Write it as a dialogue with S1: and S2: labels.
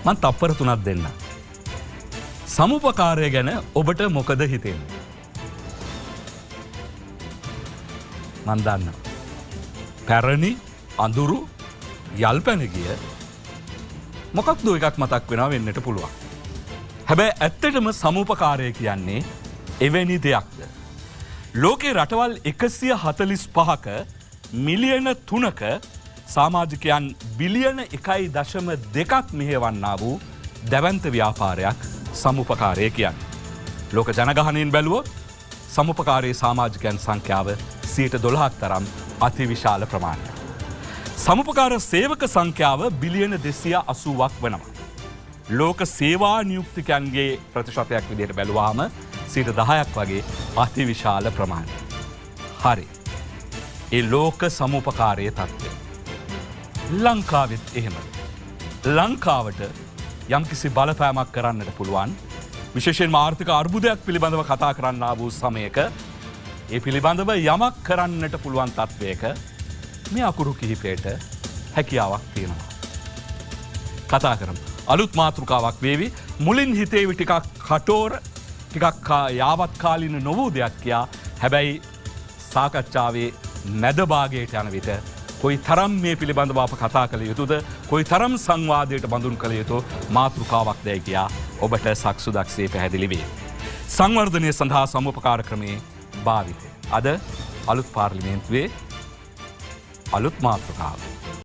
S1: මං තප්පර 3ක් දෙන්න. සමුපකාරය ගැන ඔබට මොකද හිතෙන්නේ? මං දන්නවා. පැරණි අඳුරු යල්පැන ගිය මොකක්ද එකක් මතක් වෙනවා වෙන්නට පුළුවන්. හැබැයි ඇත්තටම සමුපකාරය කියන්නේ එවැනි දෙයක්ද? ලෝකේ රටවල් 145ක මිලියන 3ක සමාජිකයන් බිලියන 1.2ක් මෙහෙයවන්නා වූ දැවැන්ත ව්‍යාපාරයක් සමුපකාරය කියන්නේ. ලෝක ජනගහනයෙන් බැලුවොත් සමුපකාරයේ සමාජිකයන් සංඛ්‍යාව 12%ක් තරම් අතිවිශාල ප්‍රමාණයක්. සමුපකාර සේවක සංඛ්‍යාව බිලියන 280ක් වෙනවා. ලෝක සේවා නියුක්තිකයන්ගේ ප්‍රතිශතයක් විදිහට බැලුවාම 10%ක් වගේ අතිවිශාල ප්‍රමාණයක්. හරි. ඒ ලෝක සමුපකාරයේ තත්ත්වය. ලංකාවෙත් එහෙමද? ලංකාවට යම්කිසි බලපෑමක් කරන්නට පුළුවන් විශේෂයෙන්ම ආර්ථික අර්බුදයක් පිළිබඳව කතා කරන්නා වූ සමයක ඒ පිළිබඳව යමක් කරන්නට පුළුවන් තත්ත්වයක මේ අකුරු කිහිපයට හැකියාවක් තියෙනවා. කතා කරමු. අලුත් මාතෘකාවක් වේවි. මුලින් හිතේවි ටිකක් කටෝර, ටිකක් යාවත්කාලීන නොවූ දෙයක් කියා. හැබැයි සාකච්ඡාවේ මැද භාගයට යන විට කොයි තරම් මේ පිළිබඳව අප කතා කළ යුතුද, කොයි තරම් සංවාදයට බඳුන් කළ යුතු මාතෘකාවක් දැයි කියා ඔබට සක්සුදක්සේ පැහැදිලි වේ. සංවර්ධනය සඳහා සමුපකාර ක්‍රමයේ භාවිතය. අද අලුත් පාර්ලිමේන්තුවේ අලුත් මාතෘකාව.